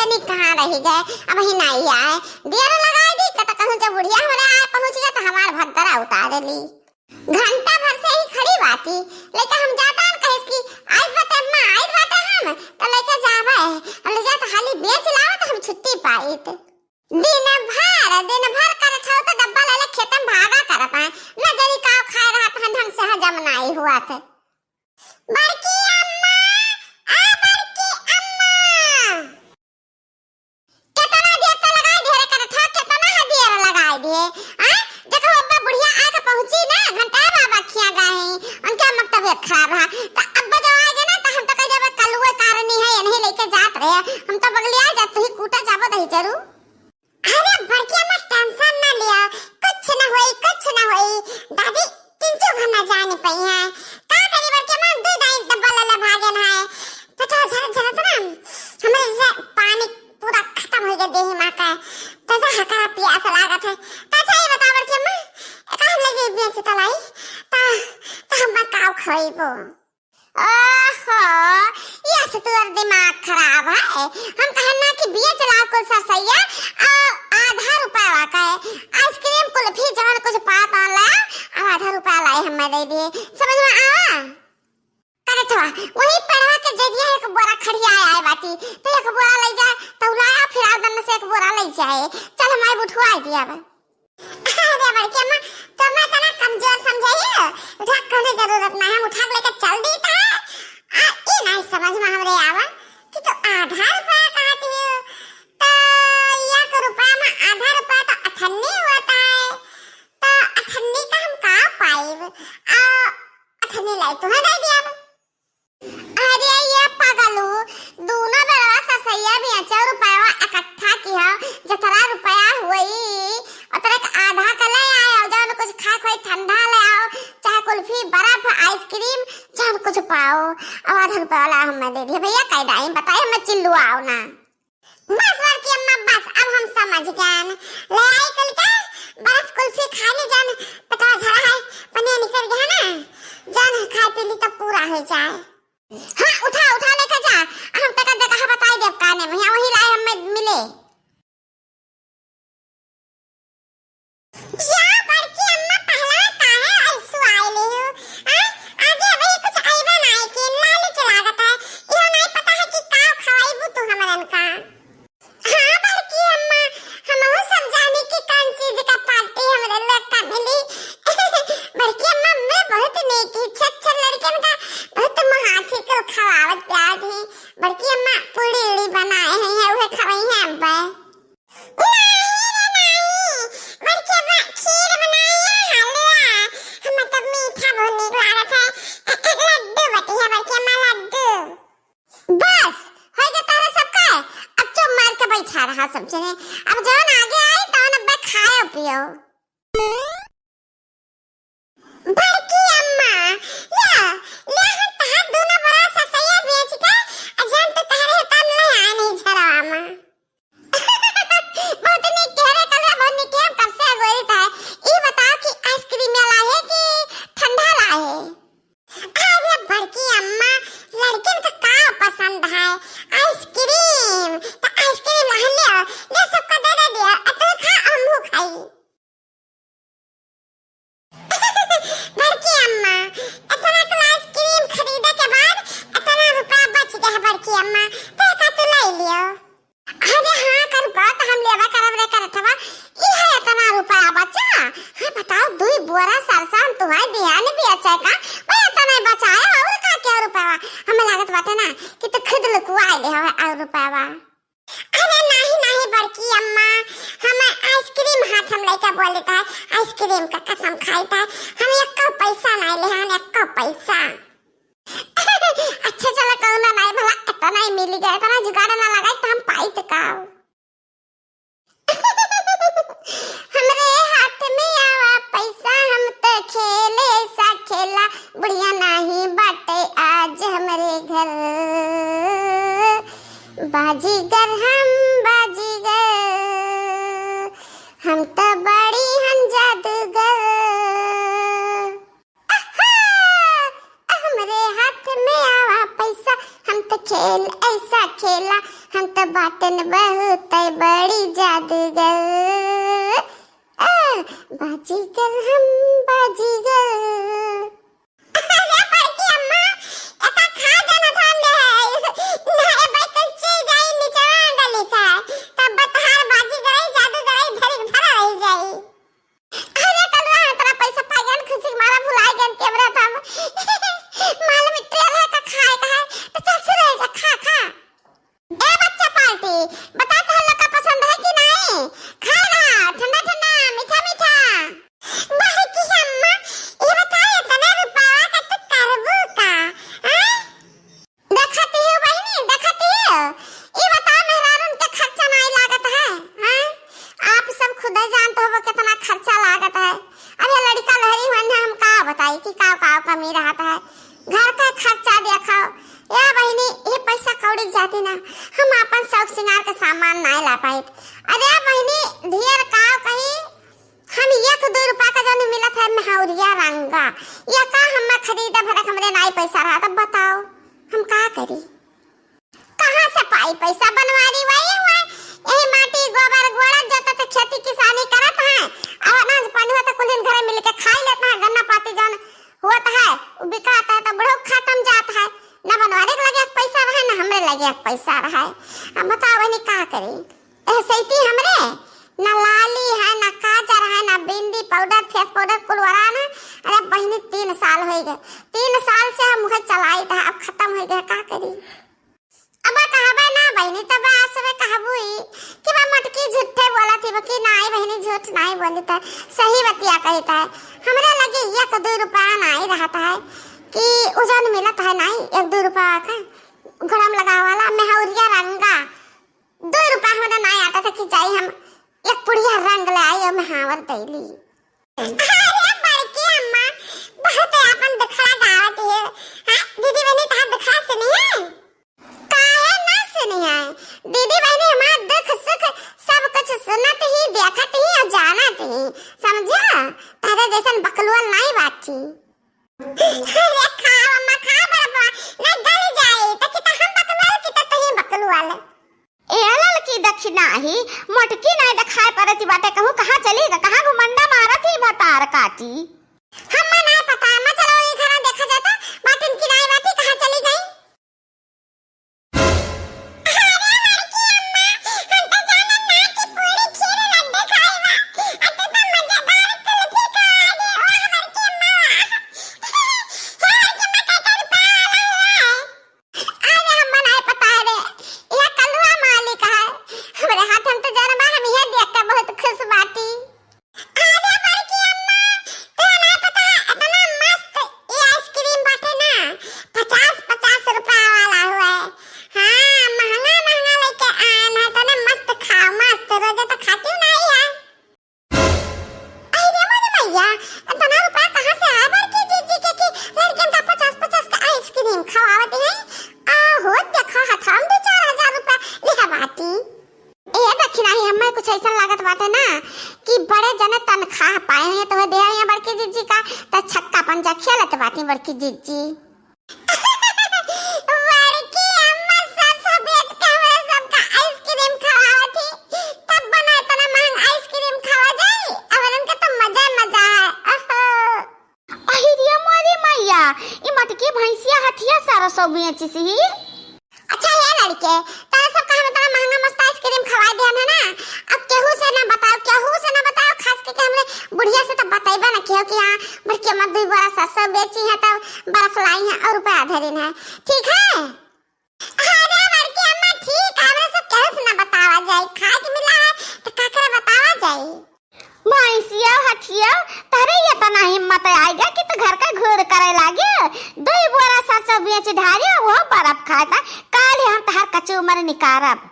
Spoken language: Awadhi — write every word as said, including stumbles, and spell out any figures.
नी कहाँ रहि गए, अबहीं नाहीं आए। देर लगाइ दी, कत कहूँ जब बुढ़िया हमरे आए पहुँच गए, त हमार भद्दरा उतार ली। घंटा भर से ही खड़ी बाटी, लइका हम जाता हम कहिस कि आइत बाटे अम्मा, आइत बाटे हम, त लइका जाबे, अब ले जात हाली बेच लावत हम छुट्टी पाइत। दिन भर, दिन भर करत हौ त डब्बा लेले खेतन भागा करत है, न जनी का खाए रहत हन, ढंग से हजम नाहीं हुआ थे। बड़की अम्मा, आ बड़की अम्मा। केतना देर त लगाइ दिहे रे करत ह, केतना ह देर लगाइ दिहे। आय, देखो अब्बा बुढ़िया आके पहुँची ना, घंटा बाबा खिया गए हैं, उनके अम्मा के तबीयत खराब है। त अब्बा जब आए गए ना, त हम तो कह जाबे कलुए कारनी है, इन्हीं लेके जात रहे। हम तो बगलिया जात, तुही कूटा जाबो दही जरू। अरे बड़की अम्मा tension ना लिया, कुछ ना होई, कुछ ना होई। दादी, किंचु घर ना जाने पई है। का करी बड़की अम्मा, दूध आई डब्बा लेले भागेन है। पता झरत झरत ना, हमरे से पानी पूरा खतम होइ गए देही माँ का। तजा हकरा पियास लागत है। त अच्छा ये बताओ बड़की अम्मा, का हम ले जाई बेच तलाई? त, त हम काव खइबो? ओहो, ये से तोर दिमाग खराब है। हम कहन ना कि बेच लाओ कुल सरसैया, आ, आधा रुपया का है। आइसक्रीम कुल्फी जवन कुछ पात आला, अब आधा रुपया लाई हमें दे दिए। समझ में आवा? करत हुआ, वही पेड़वा के जरिया एक बोरा खड़िया आए बाटी, तो एक बोरा ले जा, तो लाया फिर आदम में से एक बोरा ले जाए। चल हमारे उठवाई दिया अब। अरे बड़की अम्मा, तुम्हें इतना कमजोर समझे ही हो? उठा के कौनो जरूरत ना है, हम उठा के लेके चल दी था। आ, ई नहीं समझ में हमरे आवा कि तू आधा रुपया कहती हो, तो एक रुपया में आधा रुपया तो अठन्नी होता है, तो अठन्नी का हम का पाइब? आ, अठन्नी लाई तुम्हें दे दिया अब। अरे ये पगलू, दूनो बेरवा ससैया बेचो रुपया इकट्ठा किहो, जतरा रुपया हुई, ओतरे के आधा के ले आयो, जौन कुछ खाए खोई ठंडा ले आओ, चाहे कुल्फी, बर्फ, आइसक्रीम, जौन कुछ पाओ, अब आधा रुपया वाला हमें दे दिए। भैया कह दाई, बताइए, हमें चिल्लू आओ ना। बस बड़की अम्मा, बस, अब हम समझ गए। ले आई कुल के बर्फ कुल्फी खाई ली, जौन पेटवा झरा है, पनिया निकल गया है ना, जौन खाए पी ली तब पूरा हो जाए। हाँ, उठा, उठा लेके जा। हम तका जगह बताई देब काने में, वही लाए हमें मिले। या बड़की अम्मा, पहला काहे ऐसु आइली हो? आ, आगे अबे कुछ आइबे नाई के, लालच लागत है। इहो नाई पता है कि का खवाइबू तू हमरन का। हाँ बड़की अम्मा, हमहू सब जानी कि कौन चीज का पार्टी हमरे लोग का मिली। बड़की अम्मा, मैं बहुत नेकी, छत छत लड़कन का बहुत महाथी को खवावत प्यार है। बड़की अम्मा, पूड़ी उड़ी बनाए हैं, है उहे खवाई हैं अब्बे। नाई रे नाई, बड़की अम्मा, खीर बनाई है, हलवा, हम तो मीठा बहुत नीक लागत है, लड्डू बटी है बड़की अम्मा, लड्डू। बस, होइ गए तोहरे सबका। अब चुप मार के बैठा रहा सब जने। अब जौन आगे आई, तौन अब्बे खायो पियो। बड़की अम्मा, या, ले हम तहार दूनो बड़ा ससैया बेच के, आ जौन तो तहरे तन ले आए नहीं झरवा में। बहुत नीक कह रहे कलवा, बहुत नीक कह, कब से अगोरी था। ई बताओ कि आइसक्रीम लाए कि ठंडा लाए? अरे बड़की अम्मा, लड़किन का का पसंद है? आइसक्रीम, तो आइसक्रीम लाए ले, ले सबका दे दे दिया, आ तू खा, हमहू खाई। बड़की अम्मा, इतना कुल आइसक्रीम खरीदे के बाद इतना रुपया बच गया है बड़की अम्मा, तो का तू ले लियो। अरे हाँ, का रुपया तो हम लेबा करब रे करत हवा, ई है इतना रुपया बचा। हाँ बताओ, दुई बोरा सरसों हम तुहाई दिहान बेचे का, वो इतना बचाया और का क्या रुपया? हमें लागत बाटे ना कि तू खुद लुकुआ ले हवे और रुपया। अरे नाही, नाही बड़की अम्मा, हम आइसक्रीम हाथ हम लेके बोले था, आइसक्रीम का कसम खाई था, हम एको पैसा नाही ले, हम एको पैसा। अच्छा चलो, कौनो नाही, भला इतना ही मिल गया, इतना जुगाड़ ना लगाई तो हम पाई तो का? हमरे हाथ में आवा पैसा, हम तो खेले ऐसा खेला, बुढ़िया नाही बाटे आज हमरे घर। बाजीगर हम बाजीगर, हम तो बड़ी हन जादूगर। आहा! हमरे हाथ में आवा पैसा, हम तो खेल ऐसा खेला, हम त बाटन बहुत बड़ी जादूगर, आ, बाजीगर हम बाजीगर। अरे बड़की अम्मा, एका खा जाना था ले। ना ए भाई, कच्ची जाई निचवा गली का, तब बतहार बाजीगरई जादूगरई धरी धरा रही जाई। अरे कलुआ, हम तोरा पैसा पाइ गन, खुशी के मारा भुलाइ गन कैमरा था। माल में तेल है का खाए का है, तो चल सुन रहे जा, खा, खा। ए बच्चा पार्टी, बता तो हम लोग का पसंद है कि नहीं? खाए रहा, ठंडा ठंडा, मीठा मीठा। बड़की अम्मा, ये बताओ, इतना रुपया का तू करबू का? हैं? देखत ही हो बहिनी, देखत ही हो। ई बताओ, मेहरारून के खर्चा नाई लागत है, हैं? आप सब खुदे जानत होबो कितना खर्चा लागत है। अब ये लड़का लहरी हुअन है, हम का बताई कि का, का कमी रहत है। घर का खर्चा देखो। या बहिनी, ये पैसा कौड़ी जाती ना, हम आपन शौक सिंगार के सामान नाई ला पाइत। अरे बहिनी, ढेर का कही, हम एक दो रुपया का जौन मिलत है महौरिया रंगा, ये का हम खरीदा भरक हमरे नाई पैसा रहा, तब बताओ हम का करी? कहाँ से पाई पैसा? बनवारी वही हुआ, यही माटी गोबर गोड़त जोतत खेती किसानी करत है, अब अनाज पानी होत कुलिन घरे मिल के खाई लेत है, गन्ना पाती जौन होत है उ बिकात है तो बुढ़ऊ खत्म जात है, न बनवारी के लगे एक पैसा रहे न हमरे लगे एक पैसा रहे। अब बताओ बहिनी का करी? एह सैती हमरे ना लाली है, ना काजर है, ना बिंदी पाउडर, फेस पाउडर कुल वरान है। अरे बहिनी, तीन साल होइ गए, तीन साल से हम उहे चलाइत है, अब खत्म होइ गए, का करी? अब कहबे ना बहिनी, तब आज सुबह कहबू ही कि बा मोटकी झूठे बोलत ही, कि नाई बहिनी, झूठ नाई बोलत है, सही बतिया कहित है। हमरे लगे एक दो रुपया नाई रहत है कि उजन मिलत है नाई, एक दो रुपया का घोड़ा में लगावे वाला मेहौरिया रंगा। दो रुपया हमरा नाई आता था कि जाई हम एक पुड़िया रंग ले आई और महावर दैली। अरे बड़की अम्मा, बहुत आपन दुखड़ा गावत है। हाँ, दीदी बहिनी, तहार दुखड़ा सुनी है? काहे ना सुनी है? दीदी बहिनी हमार दुख सुख सब कुछ सुनत ही, देखत ही और जानत ही, समझा? तहरे जैसन बकलुअल नाई बाटी। अरे खाओ अम्मा, खाओ बड़ा बड़ा, ना गल जाए, तो कि तो हम बकलुअल की तो तुही बकलुअल। ए ललकी दखिनाही, मोटकी नाई देखाए परत बाटे, कहूँ कहाँ चली ग, कहाँ घुमंडा मारत ही भतार काटी। हम्मा नाई पता, अम्मा चलो ई घरा देखा जाता, बाटिन की नाई बाटी, कहाँ चली गई? अरे बड़की अम्मा, हम तो जानन ना कि पूरी खीर लड्डू खाई बा, आ तू तो मजेदार कुल्फी खा ली, वाह बड़की अम्मा, वाह। हे बड़की अम्मा, का कर पा रहा है? अरे, हम्मा नाई पता है रे, यह कलुआ मालिक है। हमरे हाथ हम तो जानबा, हम यह देख के बहुत खुश बाटी। अरे बड़की अम्मा, तू नाई पता है, इतना मस्त ये आइसक्रीम बाटे ना, पचास पचास रुपया वाला हुआ है। हाँ, महंगा महंगा लेके आए हैं, तने मस्त खाओ, मस्त, रोजे तो खाती हूँ नहीं है। अरे मोरी मैया, इतना रुपया कहाँ से आया बड़की जीजी के कि लड़कियन का पचास पचास का आइसक्रीम खवावत हैं? आ, हो देखा हथवा में दो चार हजार रुपया लिहा बाटी। ए दखिनाही, हमें कुछ ऐसा लागत बाटे ना कि बड़े जने तनख्वाह पाए हैं तो दे आए हैं बड़की जीजी का, त छक्का पंजा खेलत बाटी बड़की जीजी। बड़की अम्मा सरसों बेच के हमरे सबका आइसक्रीम खवावत ही, तब बना इतना महंग आइसक्रीम खावा जाई, अब इनका तो मजा ही मजा है। ओहो। अहि रे मोरी मैया, ई मोटकी भैंसिया हथिया सरसों बेचिस ही। अच्छा ये लड़के, तारा सबका हम इतना महंगा मस्त आइसक्रीम खवाए दिहन है ना, अब केहू से ना बताओ, केहू से ना बताओ, खास करके हमरे बुढ़िया से तो बतइबे ना किहो कि हाँ, बड़की अम्मा दुई बोरा सरसों बेची है, तब बर्फ लाई है और रुपया धरिन है, ठीक है? अरे बड़की अम्मा, ठीक है, हमरे सब केहू से ना बतावा जाई, खाए के मिला है तो काकरे बतावा जाई। भैंसिया हथिया, तहरे इतना हिम्मत आइगा कि तू घर का घूर करे लागे, दुई बोरा सरसों बेच ढारे, वो बर्फ खाए ता, काल हम तहार कचूमर निकारब।